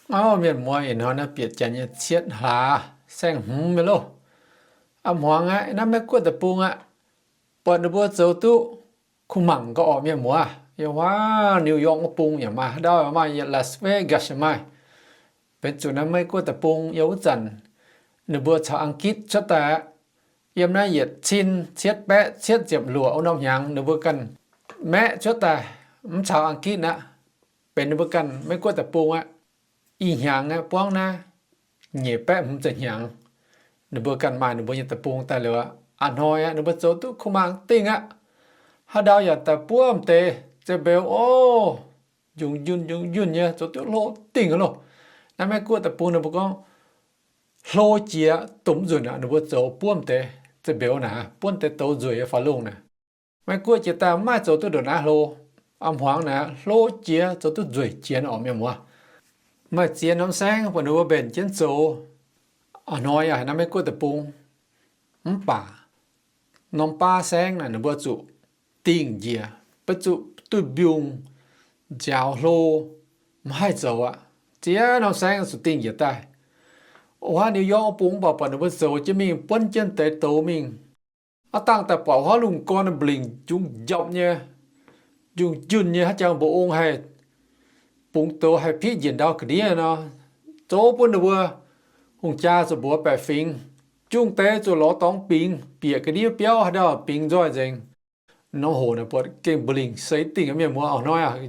Ov, mienh muoz, ih hnoi naaiv bieqc janx nyei cietv hlaax saeng-hmz nyei loh. A'hmuangx aqv, naaiv Meiv Guoqv deic-bung aqv, buatc ninh mbuo zoux duqv kuh mangc gauh orqc, mienh muoz. Yiem wuov New York wuov bung yaac maaih, haaix ndau maaih, yiem Las Vegas yaac maaih. Benx zuqc naaiv Meiv Guoqv deic-bung yiem wuov zanc ninh mbuo caux Ang-gitv cuotv daaih aqv. Yiem naaiv yietc cin cietv baeqv cietv ziepc luoqc wuov norm hnyangx ninh mbuo ganh maeqv cuotv daaih, mv caux Ang-gitv aqv. Benx ninh mbuo ganh Meiv Guoqv deic-bung aqv. Ih hnyangx aqv, buangv naaiv nyeic baeqv hmz ziepc hnyangx, ninh mbuo ganh maaih ninh mbuo nyei deic-bung daaih liuz aqv. A'hnoi aqv, ninh mbuo zoux duqv kuh mangc dingh aqv. Haaix ndau yaac daaih buov m'deix zeiv-mbeux, ov, njungc njunh njungc njunh nyei, zoux duqv hlo dingh loh. Naaiv Meiv Guoqv deic-bung ninh mbuo gorngv hlo jiex domh nzunc aqv, ninh mbuo zoux buov m'deix zeiv-mbeux naaic, buov deix douz nzueic nyei faaux lungh naaic. Meiv Guoqv jiex daaih mv maaih zoux duqv ndongc naaiv hlo. A'hmuangx naaic hlo jiex, zoux duqv nzueic jiex orqc, mienh muoz. Maaih ziex norm saengv buatc ninh mbuo mbenc jienv zoux. A'hnoi yaac haiz naaiv Meiv Guoqv deic-bung. Mv baac norm baav saengv naaic ninh mbuo zuqc dingh njiec, beiv zuqc duih mbiungc nziaaux hlo, mv haih zoux aqv. Ziex norm saengv zuqc dingh njiec daaih. Wuov New York bung mv baac buatc ninh mbuo zoux jienv mingh, buonv jienv deix douz mingh. Aav dangh daaih buatc wuov lungh gorn mblingc njungc njapc nyei, njungc njunh nyei, haaix jangx mbuoqc ong haih bungx douz haih piqv njiec ndau ga'ndiev nor, zoux bun ninh mbuo hungh jaa zuqc mbuox baeqc fingx, jungh deix zuqc lorz dorngx bingx, bieqc ga'ndiev biauv haaix ndau bingx nzoih nzengc. Norm hoc naaic buatc gengh mblingc seix dingh, mienh muoz, a'hnoi aqv.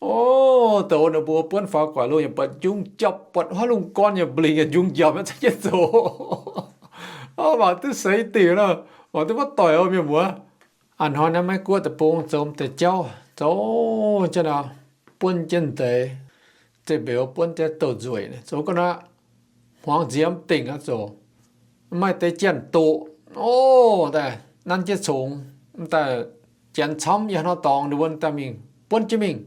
O, douz ninh mbuo buonv faaux guaax lungh yaac buatc njungc njapc, buatc wuov lungh gorn yaac mblingc yaac njungc njapc, maiv zeiz jienv zoux. O, mangc duqv seix dingh nor, mangc duqv maiv doic oc, mienh muoz. A'hnoi naaiv Meiv Guoqv deic-bung zoux deix jauv, zoux jienv nor, buonv jienv deix, zeiv-mbeux buonv jienv douz nzueic, zoux ga'naaiv hmuangx nziex mv dingh aqv zoux. Maaih deix janx-doqc, o, daaih nanv jienv congx, daaih janx camv yiem haaix nor dorngx, ninh mbuo daaih mingh buonv jienv mingh,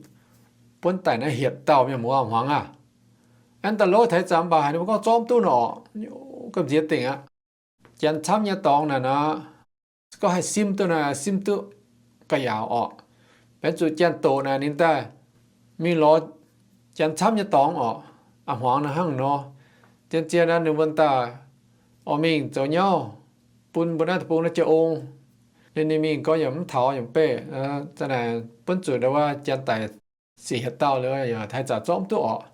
buonv daaih naaiv hietc dauh, mienh muoz, hmuangx aqv. Aengx daaih lov taux ih zanc mv baac haiz ninh mbuo gorngv zormv duqv nor, gamh nziex dingc aqv. Janx camv nyei dorngx naaic nor, gorngv haih simv duqv naaic, simv duqv ga'yaauc orqc. Benx zuqc janx-doqc naaic ninh daaih mingh lorz janx camv nyei dorngx orqc. A'hmuangx naaic hnangv nor, zien-zien naaiv ninh mbuo daaih oix mingh zoux nyauv bun mbuo naaiv deic-bung naaiv jienv ong. Ninh, ninh mingh gorngv yaac mv taux yaac mv beiv, za'naaic buonv zuqc ndau wuov janx daic siec hietc dauh liuz, haaix zanc zorqv mv duqv orqc.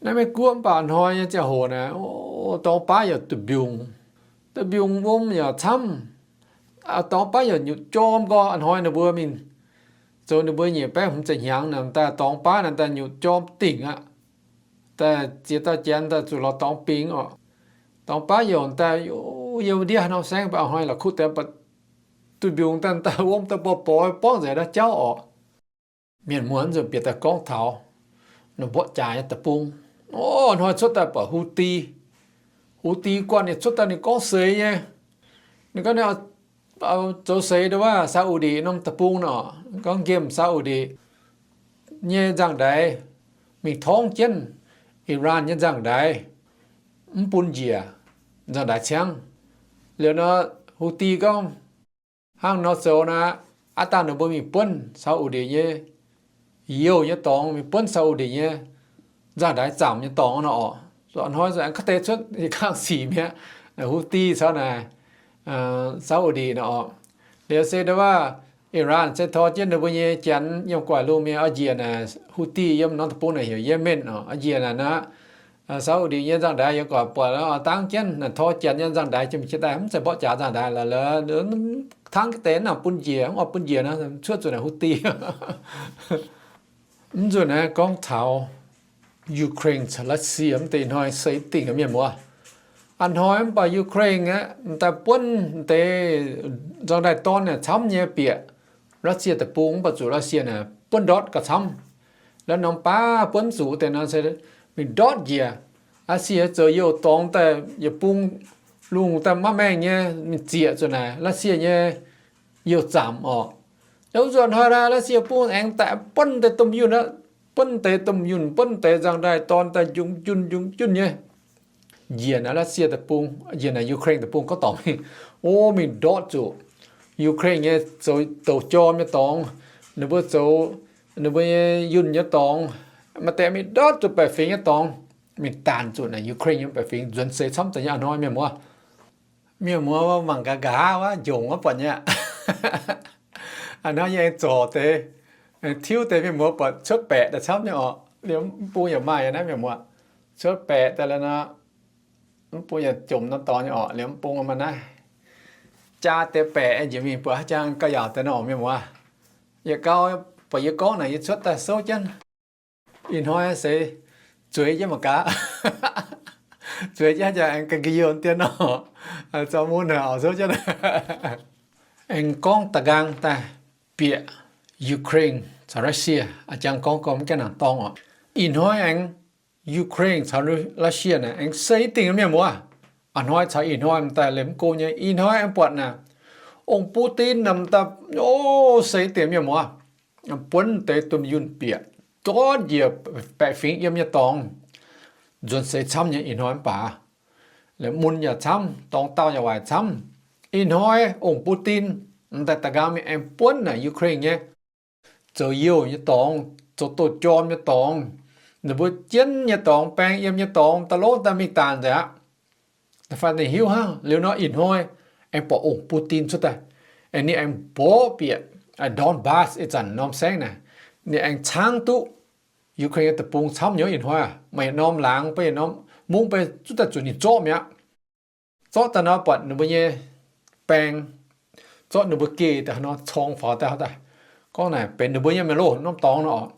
Naaiv Meiv Guoqv mv baac hnoi nyei ziangh hoc naaic, o, dorngx baav yaac duih mbiungc, duih mbiungc wuom yaac camv. Dorngx baav yaac nyutc jorm gorx. A'hnoi ninh mbuo mingh zoux ninh mbuo nyic baeqv hmz ziepc hnyangx naaic daaih, dorngx baav naaic daaih nyutc jorm dingc aqv. Daaih ziex dauh janx daaih zuqc lorz dorngx bingx orqc. Dorngx baav youc daaih, yiem ndiev haaix norm saengv mv baac a'hnoi la'kuqv deix mv baac duih mbiungc daaih, daaih wuom daaih borqv borqv borngv nzengc naaiv jauv orqc. Mienh muoz, nzunc bieqc daaih gorngv taux ninh mbuo jaax nyei deic-bung. O, hnoi cuotv daaih buatc Houthi. Houthi guanh ninh cuotv daaih ninh gorngv seix nyei. Ninh gorngv ninh zoux seix ndau wuov Saudi norm deic-bung nor, gorngv nqemh Saudi nyei nzangv-ndaix mingh torngv jienv Iran nyei nzangv-ndaix, mv bun njiec nzangv-ndaix ciangv. Liuz nor, Houthi gorngv, hnangv nor zoux naaic, aav dangh ninh mbuo mingh buonv Saudi nyei youh nyei dorngx, mingh buonv Saudi nyei nzangv-ndaix zaamc nyei dorngx nor orqc. Zuqc hnoi zuqc aengx kaav deix cuotv i kangh sic mi'aqv. Houthi caux naaic Saudi nor orqc. Liuz se ndau wuov Iran se tor jienv ninh mbuo nyei janx yiem gu'nguaaic lungh mienh oix njiec naaic, Houthi yiem norm deic-bung naaic heuc Yemen orqc, oix njiec naaic nor, Saudi nyei nzangv-ndaix yiem gu'nguaaic buatc dangv jienv naaic tor janx nyei nzangv-ndaix jiex mingh jiex daaih, mv zeiz mborqv jaax nzangv-ndaix lorqc, lorqc tangv deix naaic bun njiec, mv oix bun njiec nor, cuotv zuqc naaic Houthi. Mv nzunc naaiv gorngv taux Ukraine caux Russia mv deix hnoi seix dingc mienh muoz. A'hnoi mv baac Ukraine aeqv, daaih buonv deix nzangv-ndaix dorn naaic camv nyei bieqc Russia deic-bung, mv baac zuqc Russia naaic buonv ndortv gauh camv. Lorz norm baav buonv zuqc deix nor se mingh ndortv njiec. Russia zoux youh dorngx daaih yietc bung lungh daaih maiv maengh nyei, mingh zieqc zuqc naaic Russia nyei youh zaamc orqc. Yiem nzunc hnoi naaic Russia bung aengx daaih buonv deix domh yunh aqv, buonv deix domh yunh, buonv deix nzangv-ndaix dorn daaih njungc junh njungc junh nyei. Njiec naaic Russia deic-bung, njiec naaic Ukraine deic-bung gorngv dorngc mingh, o, mingh ndortv zuqc Ukraine nyei zoux douc jorm nyei dorngx, ninh mbuo zoux ninh mbuo nyei yunh nyei dorngx, Maaih deix mingh ndortv zuqc baeqc fingx nyei dorngx, mingh daanc zuqc naaic Ukraine nyei baeqc fingx nzuonx seix camv daaih nyei a'hnoi, mienh muoz. Mienh muoz mangc gaax nqa'haav wuov, njongc wuov buatc nyei aqv. A'hnoi yie aengx zorc deix, aengx tiuv deix, mienh muoz, buatc cuotv baeqc daaih camv nyei orqc. Liemh mv bung yaac maaih naaiv, mienh muoz. Cuotv baeqc daaih liuz nor, mv bung yaac jomc norm dorngx nyei orqc. Liemh mv bung maaih naaiv, jaa deix baeqc njiec mingh buatc haaix jangx gauh yaauc deix nor, mienh muoz. Yietc gau buatc yie gorngv naaic, yie cuotv daaih souv jienv. Ih hnoi se zueiz jienv mangc gaax. Zueiz jienv jaa aengx ga'nqi youh dien nor, zaux mun haic oc, souv jienv. Aengx gorngv da'nqaang daaih bieqc Ukraine caux Russia, a'jangv gorngv gormx jienv naaic dorngx oc. Ih hnoi aengx Ukraine caux Russia naaic aengx se dingh, mienh muoz. A'hnoi caux ih hnoi m'daaih liemh mv go nyei, ih hnoi aengx buatc naaic, ong Putin naaic m'daaih, o, se dingh, mienh muoz. Buonv deix dunh yunh bieqc, zorqv njiec baeqc fingx yiem nyei dorngx, nzuonx seix camv nyei ih hnoi mv baac. Liemh mun yaac camv, dorngx daauh yaac waaic camv. Ih hnoi ong Putin m'daaih da'nqaang mingh aengx buonv naaic Ukraine nyei zoux youh nyei dorngx, zoux douz-jorm nyei dorngx, ninh mbuo jienv nyei dorngx, baeng yiem nyei dorngx, da'lov daaih mingh daanc nzengc aqv. Da'faanh ninh hiuv hnangv. Liuz nor ih hnoi aengx buatc ong Putin cuotv daaih, aengx ninh aengx mborqv bieqc Donbas ih zanc norm saengv naaic, ninh aengx caangv duqv Ukraine nyei deic-bung camv nyei. Ih hnoi maaih yietc norm laangz, beiv yietc norm mungv, beiv zuqc daaih zuqc ninh zorqv mi'aqv. Zorqv daaih nor buatc ninh mbuo nyei baeng, zorqv ninh mbuo geh daaih nor corng faaux daaih, daaih gorngv naaic benx ninh mbuo nyei mienh loh norm dorngx nor oc.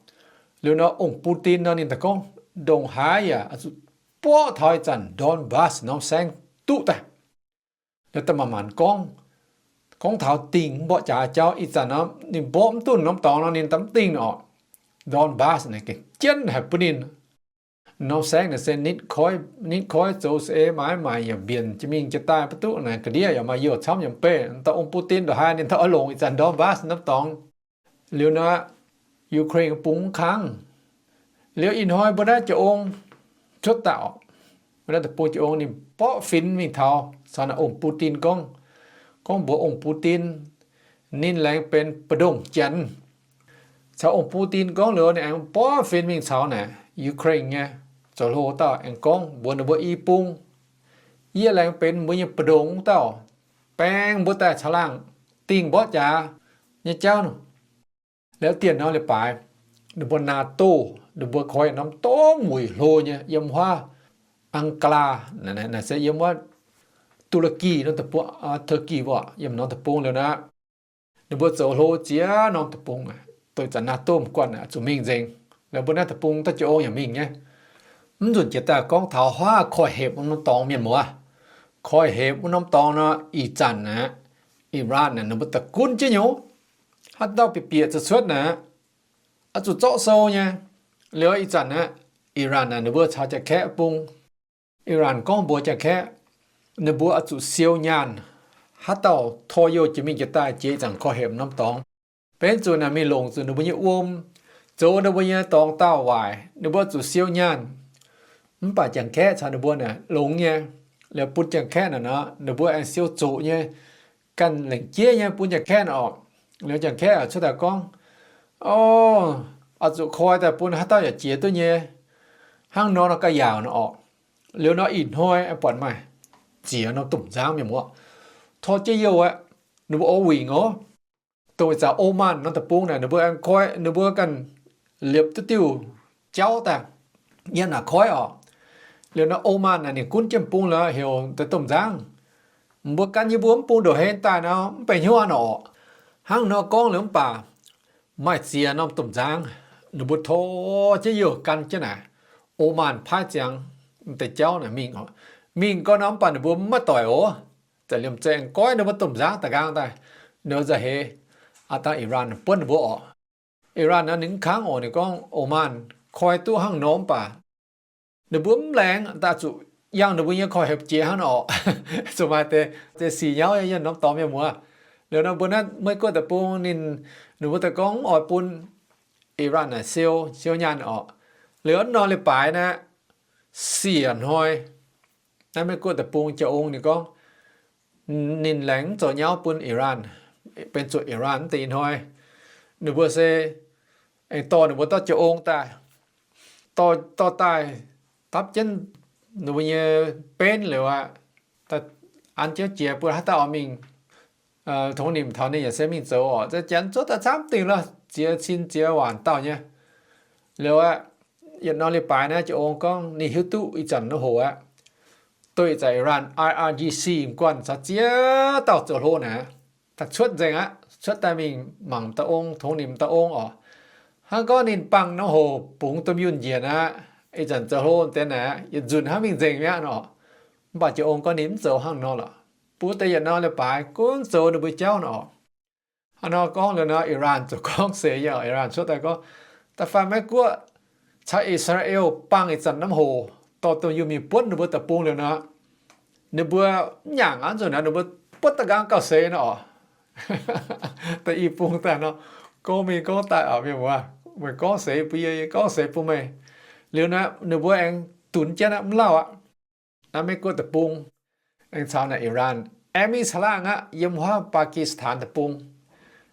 Liuz nor ong Putin nor ninh daaih gorngv, ndongc haaix yaac zuqc borqv taux ih zanc Donbas norm saengv duqv daaih. Liuz daaih manc-manc gorngv, gorngv taux dingh mborqv jaax jauv. Ih zanc nor ninh mborqv mv duqv norm dorngx nor ninh daaih mv dingh oc. Donbas naaic gengh jienv haic bun ninh. Norm saengv naaic se nitv koiv, nitv koiv zoux saeng-eix, maaiz maaic yaac mbienc jiex mingh jiex daaih maiv duqv naaic, ga'ndiev yaac maaih youh camv yaac mv beih. Daaih ong Putin ndongc haaix ninh daaih oix longc ih zanc Donbas norm dorngx. Liuz nor, Ukraine bung mv kangv. Liuz ih hnoi mbuo naaiv jiex ong cuotv daaih, mbuo naaiv deic-bung jiex ong ninh mborqv finx mingh taux caux naaic ong Putin gorngv, gorngv mbuox ong Putin ninh laengz benx mbu'ndongx janx. Caux ong Putin gorngv liuz ninh aengx mborqv finx mingh caux naaic Ukraine nyei zoux hlo dauh aengx gorngv mbuox ninh mbuo i bung, yie laengz benx mbuo nyei mbu'ndongx dauh, baeng mbuo daaih caangh laangh dingh mborqv jaax nyei jauv. Liuz dieh norm leiz-baaix ninh mbuo NATO, ninh mbuo koi norm dorngx wuic hlo nyei yiem wuov Ankara, naaic se yiem wuov Turkey norm deic-bung, Turkey wuov, yiem norm deic-bung liuz nor, ninh mbuo zoux hlo ziex norm deic-bung, doix zanc NATO m'guanh zuqc mingh nzengc. Liuz mbuo naaiv deic-bung daaih jiex ong yaac mingh nyei. Mv nzunc jiex daaih gorngv taux huaav koiv-hepc wuov norm dorngx, mienh muoz. Koiv-hepc wuov norm dorngx nor, ih zanc naaic Iran naaic ninh mbuo daaih gunv jienv nyei. Haaix dauh bieqc bieqc zuqc cuotv naaic, oix zuqc zorqv sou nyei. Liuz ih zanc naaic, Iran naaic ninh mbuo caux Janx-Kaeqv bung, Iran gorngv mbuox Janx-Kaeqv, ninh mbuo oix zuqc siou nyaanh. Haaix dauh tor youh jiex mingh jiex daaih jiex ih zanc koiv-hepc norm dorngx, benx zuqc naaic mingh longc zuqc ninh mbuo nyei wuom, zoux ninh mbuo nyei dorngx daauh waaic, ninh mbuo zuqc siou nyaanh. Mv baac Janx-Kaeqv caux ninh mbuo naaic longx nyei. Liuz bun Janx-Kaeqv naaic nor, ninh mbuo aengx siou zoqc nyei, ganh lengc jeiv nyei bun Janx-Kaeqv naaic orqc. Liuz Janx-Kaeqv cuotv daaih gorngv, o, oix zuqc koi daaih bun haaix dauh yaac jiex duqv nyei. Hnangv nor nor ga'yaauc nor orqc. Liuz nor ih hnoi buatc maaih ziex norm domh nzangv, mienh muoz, tor jienv youh aeqv, ninh mbuo o wingc oc. Dongh ih zanc Oman norm deic-bung naaic ninh mbuo aengx koi, ninh mbuo ganh liepc duqv diuh jauv daaih yiem naaic koiv orqc. Liuz nor Oman naaic ninh gunv jienv bung lorqc, heuc deix domh nzangv, mbuo gan yie mbuo mv bung ndongc haaix daaih nor mv benx hnyouv nor orqc. Hnangv nor gorngv liuz mv baac maaih ziex norm domh nzangv, ninh mbuo tor jienv youh gan jienv naaic Oman paaiv ziangx deix jauv naaic mingh oc. Mingh gau nor mv baac ninh mbuo mv maaih doic oc. Za'liemh zeiz aengx goiv ninh mbuo domh nzangv da'nqaang daaih, ninh mbuo za'heix aqv, dangh Iran buonv ninh mbuo orqc. Iran nor ninh mv kangv oc, ninh gorngv Oman koi duqv hnangv nor mv baac ninh mbuo mv laengz daaih zuqc yangh ninh mbuo nyei koiv-hepc jiex hnangv nor orqc. Zuqc maaih deix sic nyauv yiem norm dorngx, mienh muoz. Liuz nor mbuo naaiv Meiv-Guoqv deic-bung ninh, ninh mbuo daaih gorngv mv oix bun Iran naaic siou, siou nyaanh orqc. Liuz nor leiz-baaix naaiv siec hnoi, naaiv Meiv-Guoqv deic-bung jiex ong ninh gorngv ninh laengz mv zoux nyauv bun Iran, benx zuqc Iran deix ih hnoi ninh mbuo se aengx dorh ninh mbuo dorh jiex ong daaih. dorh, dorh daaih dapv jienv ninh mbuo nyei benv liuz aqv, an jienv jiex bun haaix dauh oix mingh tongx nimc taux ninh yaac se mingh zoux oc. Za'gengh Janx zuov daaih camv dingh lorqc, ziex cin ziex waanc dauh nyei. Liuz aqv, yietc norm leiz-baaix naaiv jiex ong gorngv ninh hiuv duqv ih zanc nor hoc aqv, duqv ih zanc Iran I R G C guanh caux ziex dauh zoux hlo naaiv daaih cuotv nzengc aqv, cuotv daaih mingh mangc dauh ong, tongx nimc dauh ong oc. Hnangv gorngv ninh bangh nor hoc bungx domh yunh njiec aqv, ih zanc zoux hlo deix naaiv yietc nzunc hnangv mingh nzengc mi'aqv nor. Mv baac jiex ong gorngv ninh mv zoux hnangv nor lorqc. Bun deix yietc norm leiz-baaix gunv zoux ninh mbuo jauv nor oc. Hnangv nor gorngv liuz nor, Iran ziouc gorngv seix nyei oc. Iran cuotv daaih gorngv, da'faanh Meiv Guoqv caux I^saa^laa^en bangh ih zanc norm hoc dorh domh yunh mingh buonv ninh mbuo deic-bung liuz nor, ninh mbuo mv nyaangc aqv, nzunc naaiv ninh mbuo buonv da'nqaang gauh seix nor oc. Da'yi bung daaih nor, gorngv mingh gorngv daaih oc, mienh muoz, meih gorngv seix bun yie, yie gorngv seix bun meih. Liuz nor ninh mbuo aengx dunx jienv aqv, mv lauh aqv. Naaiv Meiv Guoqv deic-bung aengx caux naaic Iran aengx mingh caangh laangh aqv, yiem wuov Pakistan deic-bung.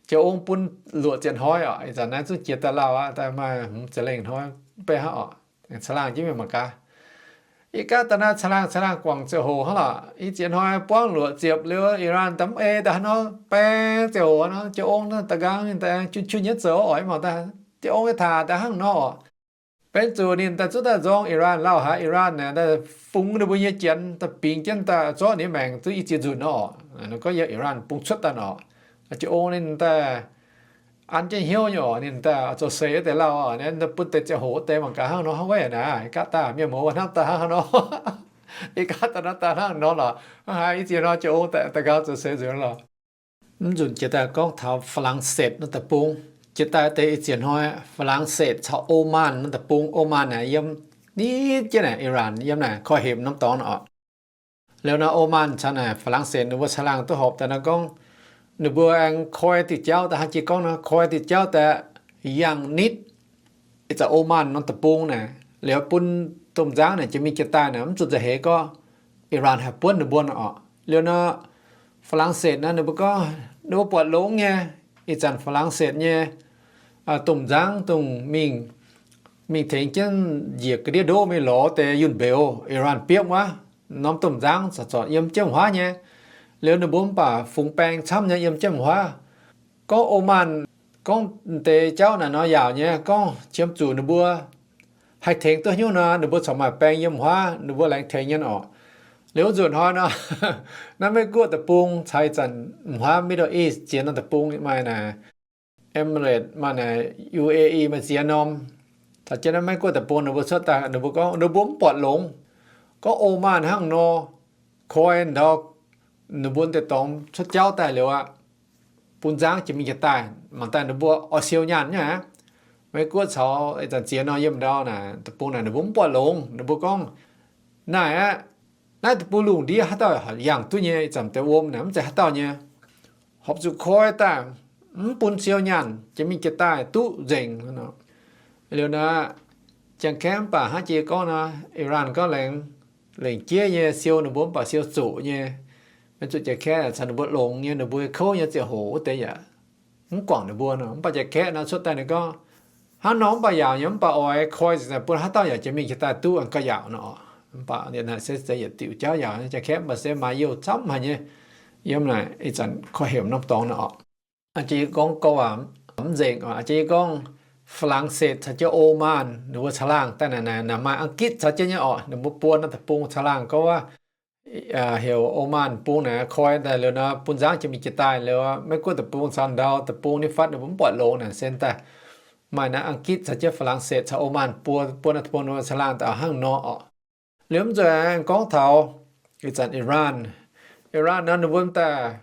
Jiex ong bun luoqc ziepc hnoi oc. Ih zanc naaiv zungv jiex daaih lauh aqv, daaih maaih hmz ziepc lengh hnoi mv bei hnangv oc. Aengx caangh laangh jienv mingh mangc gaax. Ih gaav daaih naaiv caangh laangh caangh laangh guangc ziouc hoc hnangv lorqc. Ih ziex hnoi buangv luoqc ziepc liuz, Iran daaih mv ei daaih hnangv nor, baeng ziouc hoc nor, jiex ong naaiv da'nqaang ninh daaih jun-jun nyei zoux oc. Mv baac daaih jiex ong nyei taax daaih hnangv nor oc. Benx zuqc ninh daaih zuqc daaih nzorng Iran lauh haic, Iran naaic daaih fungx ninh mbuo nyei janx daaih bingx jienv daaih zorqv ninh maengc duqv i ziex nzunc nor oc. Nor gorngv yiem Iran bung cuotv daaih nor, jiex ong ninh daaih an jienv hnyouv nyei oc. Ninh daaih zoux seix wuov deix lauh oc, ninh daaih bun deix ziangh hoc wuov deix mangc gaax hnangv nor hnangv weic naaic, ih gaav daaih mienh muoz wuov hnamv daaih hnangv nor. Ih gaav daaih nor daaih hnangv nor lorqc. Hnangv haaix i ziex hnoi jiex ong daaih da'nqaang zoux seix nzunc lorqc. Mv nzunc jiex daaih gorngv taux Faa^lang^setv naaiv deic-bung. Jiex daaih deix i ziex hnoi, Faa^lang^setv caux O^man naaiv deic-bung. O^man naaic yiem nitv jienv naaic Iran yiem naaic korv-hemx norm dorngx oc. Liuz nor O^man caux naaic Faa^lang^setv ninh mbuo caangh laangh duqv horpc daaih nor gorngv, ninh mbuo aengx koi diuh jauv daaih, hnangv jiex gorngv nor, koi diuh jauv daaih yangh nitv ih zanc O^man norm deic-bung naaic, liuz bun domh nzangv naaic jiex mingh jiex daaih naaic mv zuqc nzauh heix gorngv Iran haih buonv ninh mbuo nor oc. Liuz nor Faa^lang^setv naaiv ninh mbuo gorngv ninh mbuo buatc longx nyei. Ih zanc Faa^lang^setv nyei domh nzangv dongh mingh, mingh tengx jienv njiec ga'ndiev ndoqv mingh lorz deix yunh mbeux Iran biopv wuov norm domh nzangv corc corc yiem jienv wuov nyei. Liuz ninh mbuo mv baac fungx baeng camv nyei yiem jienv wuov. Gorngv O^man gorngv deix jauv naaic nor yaauc nyei, gorngv qiemx zuqc ninh mbuo haih tengx duqv hnyouv nor, ninh mbuo corc maaih baeng yiem wuov, ninh mbuo laengz tengx nyei oc. Liuz nzunc hnoi nor, naaiv Meiv Guoqv deic-bung caux ih zanc wuov Middle East ziex norm deic-bung maaih naaic Emirates, maaih naaic U A E, maaih ziex norm. Caux jienv naaiv Meiv Guoqv deic-bung ninh mbuo cuotv daaih, ninh mbuo gorngv ninh mbuo mv buatc longx gorngv O^man hnangv nor koi ndau ninh mbuo deix dorngx cuotv jauv daaih liuz aqv, bun nzangv jiex mingh jiex daaih. Mangc daaih ninh mbuo oix siou nyaanh nyei aqv. Meiv Guoqv caux ih zanc ziex norm yiem ndau naaic deic-bung naaic ninh mbuo mv buatc longx. Ninh mbuo gorngv, naaic aqv, naaiv deic-bung lungh ndiev haaix dauh yangh duqv nyei, ih zanc deix wuom naaic mv zeiz haaix dauh nyei. Horpc zuqc koi daaih, mv bun siou nyaanh, jiex mingh jiex daaih duqv nzengc. Liuz nor, Janx-Kaeqv mv baac hnangv jiex gorngv nor, Iran gorngv laengz, lengc jeiv nyei siou ninh mbuo mv baac siou zoqc nyei. Maiv zuqc Janx-Kaeqv caux ninh mbuo longx nyei, ninh mbuo kouv nyei ziangh hoc wuov deix yaac mv guangc ninh mbuo nor. Mv baac Janx-Kaeqv nor cuotv daaih ninh gorngv, hnangv nor mv baac yaauc nyei, mv baac oix koi ziqc naaic bun haaix dauh yaac jiex mingh jiex daaih duqv gauh yaauc nor. Mv baac naaic se zeiz yietc diuc jauv yaauc, Janx-Kaeqv mv baac se maaih youh camv haic nyei. Yiem naaic ih zanc korv-hemx norm dorngx nor. Jiex gorngv gorngv waac mv nzengc, jiex gorngv Faa^lang^setv caux jienv O^man ninh mbuo caangh laangh daaih naaic, naaic maaih Aa^gitv caux jienv nyei orqc. Ninh mbuo buo norm deic-bung caangh laangh gorngv wuov, heuc O^man bung naaic koi daaih liuz nor bun nzangv jiex mingh jiex daaih liuz, Meiv Guoqv deic-bung caux ndau deic-bung nitv fatv ninh mbuo mv buatc longx naaic se daaih maaih naaiv Aa^gitv caux jienv Faa^lang^setv caux O^man buo, buo norm deic-bung ninh mbuo caangh laangh daaih hnangv nor orqc. Liuz mv zuqc aengx gorngv taux ih zanc Iran, Iran nor ninh mbuo daaih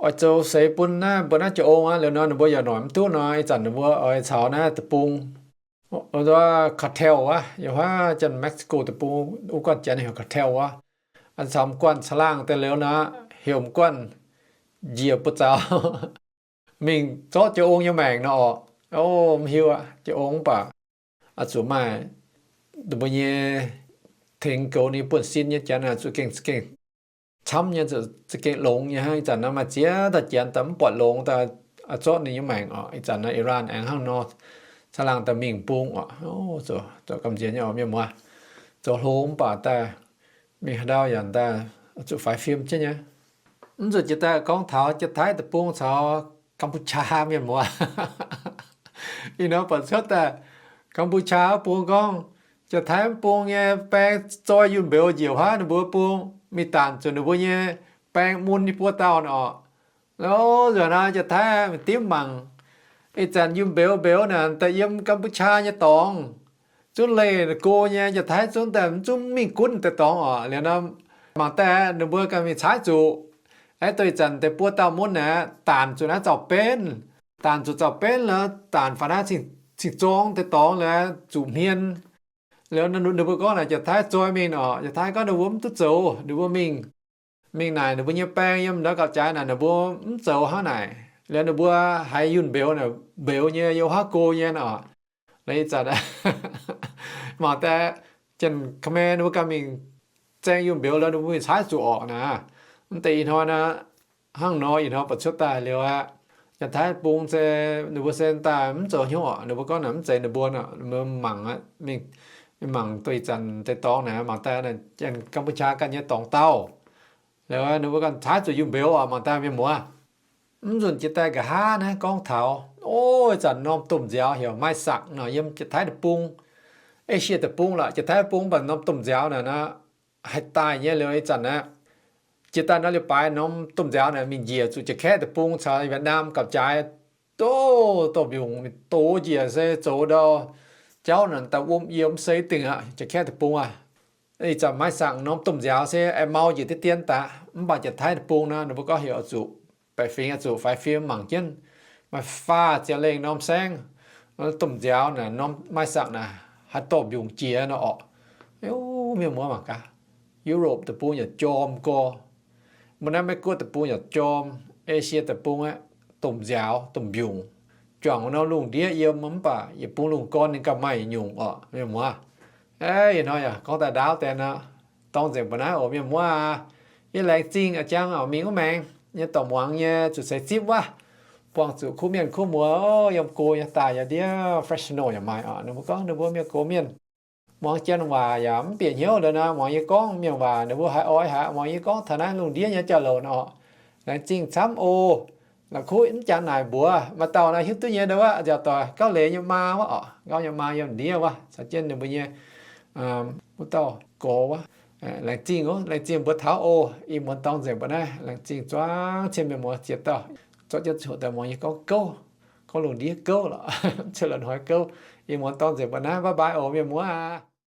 oix zoux seix bun naaiv mbuo naaiv jiex ong aqv. Liuz nor ninh mbuo yaac noic mv duqv nor, ih zanc ninh mbuo oix caux naaiv deic-bung, cartel wuov, yiem huaav Janx-Mexico deic-bung wuov guanh janx heuc cartel wuov, caux m'guanh caangh laangh daaih liuz nor, heuc m'guanh njiec buoz-zaux mingh zorqv jiex ong nyei maengc nor orqc. O, mv hiuv aqv, jiex ong mv baac oix zuqc maaih ninh mbuo nyei tengx goux ninh buonv-sin nyei janx oix zuqc gengh, gengh camv nyei, za'gengh longx nyei hnangv. Ih zanc nor maaih ziex dauh janx daaih mv buatc longx daaih zorqv ninh nyei maengc orqc. Ih zanc nor Iran aengx hnangv nor, caangh laangh daaih mingh bung oc. Zoux gamh nziex nyei oc mienh muoz. Zoux hlo mv baac daaih mingh haaix ndau yaac daaih zuqc faix fim jienv nyei. Mv nzunc jiex daaih gorngv taux Janx-Taiv deic-bung caux Gambutchaa mienh muoz. Ih hnoi buatc cuotv daaih Gambutchaa wuov bung gorngv Janx-Taiv mv bung nyei baeng zoi yunh mbeux njiec huaav ninh mbuo bung, mingh daanc zuqc ninh mbuo nyei baeng mun nyei buo dauh nor. Nzuonx naaiv Janx-Taiv mingh dimv mangc, ih zanc yunh mbeux mbeux naaic daaih yiem Gambutchaa nyei dorngx. Zungv leih go nyei, Janx-Taiv zungv daaih mv zungv mingh gunv deix dorngx oc. Liuz nor mangc daaih ninh mbuo ganh mingh caaiv zuqc, aeqv, duqv ih zanc deix buo dauh mun naaic daanc zuqc naaiv zaux-benv, daanc zuqc zaux-benv lorqc, daanc faaux naaiv cing-zorng deix dorngx lorqc, zuqc hmien. Liuz ninh mbuo gorngv naaic Janx-Taiv zoi mingh oc. Janx-Taiv gorngv ninh mbuo mv duqv zoux, ninh mbuo mingh, mingh naaic ninh mbuo nyei baeng yiem ndau gauh jaaix naaic ninh mbuo mv zoux hnangv naaic. Liuz ninh mbuo haiz yunh mbeux naaic, mbeux nyei yiem huaav go nyei oc. Liuz ih zanc mangc daaih Janx-Khmer ninh mbuo ganh mingh zaeng yunh mbeux liuz ninh mbuo mingh caaiv zuqc orqc naaic. Mv deix ih hnoi naaic, hnangv nor ih hnoi buatc cuotv daaih liuz aqv, Janx-Taiv bung se ninh mbuo se daaih mv zoux hnyouv oc. Ninh mbuo gorngv naaic mv zeiz ninh mbuo nor, ninh mbuo mangc, mingh mangc duqv ih zanc deix dorngx naaic, mangc daaih Gambutchaa ganh nyei dorngx dauh. Liuz ninh mbuo ganh caaiv zuqc yunh mbeux oc, mangc daaih mienh muoz. Mv nzunc jiex daaih nqa'haav naaiv gorngv taux, o, ih zanc norm domh nziaaux heuc Mai Sakc nor, yiem Janx-Taiv deic-bung, Esie deic-bung lorqc, Janx-Taiv bung mv baac norm domh nziaaux naaic nor, haih daaih nyei liuz ih zanc aqv. Jiex daaih nor liuz baaix norm domh nziaaux naaic mingh njiec zuqc Janx-Kaeqv deic-bung caux Việt Nam gauh jaaix, doz, doz mbiungc doz njiec se zoux ndau jauv naaic daaih wuom yiem se dingc aqv, Janx-Kaeqv deic-bung aqv. Ih zanc Mai Sakc norm domh nziaaux se aengx mau njiec deix dien daaih, mv baac Janx-Taiv deic-bung nor ninh mbuo gorngv heuc oix zuqc baeqc fingx oix zuqc faix fim mangc jienv, maaih faah ziepc lengh norm saengv, domh nziaaux naaic norm Mai Sakc naaic haaix dorh mbiungc jiex nor orqc. Mienh muoz mangc gaax, Europe deic-bung yaac jorm gorx, mbuo naaiv Meiv Guoqv deic-bung yaac jorm, Esie deic-bung aeqv, domh nziaaux domh mbiungc, juangc wuov norm lungh ndiev yiem mv baac yietc bung lungh gorn ninh gauh maaih nyungc orqc mienh muoz. Ih hnoi yaac gorngv daaih ndaauv deix nor, dorng nzengc mbuo naaiv oc mienh muoz aac. Yie laengz zingh a'jang oc mingh wuov maengx nyei dorc muangx nyei zuqc ceix zipv wuov, buangh zuqc kuv mienh kuv muoz yiem go nyei daaih yaac ndiev professional yaac maaih oc. Ninh mbuo gorngv ninh mbuo mienh gox mienh muangx Janx waac yaac mv bieqc hnyouv liuz nor, muangx yie gorngv mienh waac ninh mbuo haiz oix haic, muangx yie gorngv taux naaiv lungh ndiev nyei jauv-louc nor. Laengz zingh camv oc. La'kuqv mv jangx naaic mbuox maaih dauh naaiv hiuv duqv nyei ndau wuov nziaauc doic Gauv Leiz nyei maa wuov oc, Gauv nyei maa yiem ndiev wuov caux jienv ninh mbuo nyei wuov dauh gorx wuov. Laengz zingh oc, laengz zingh mbuo taux oc. Ih muonz dorng nzengc mbuo naaiv, laengz zingh zuangx cien mienh muoz ziex dauh zorqv jienv ziouc daaih muangx yie gorngv gouv, gorngv lungh ndiev gouv lorqc, cien la'hnoi gouv. Ih muonz dorng nzengc mbuo naaiv, bye bye oc mienh muoz aac.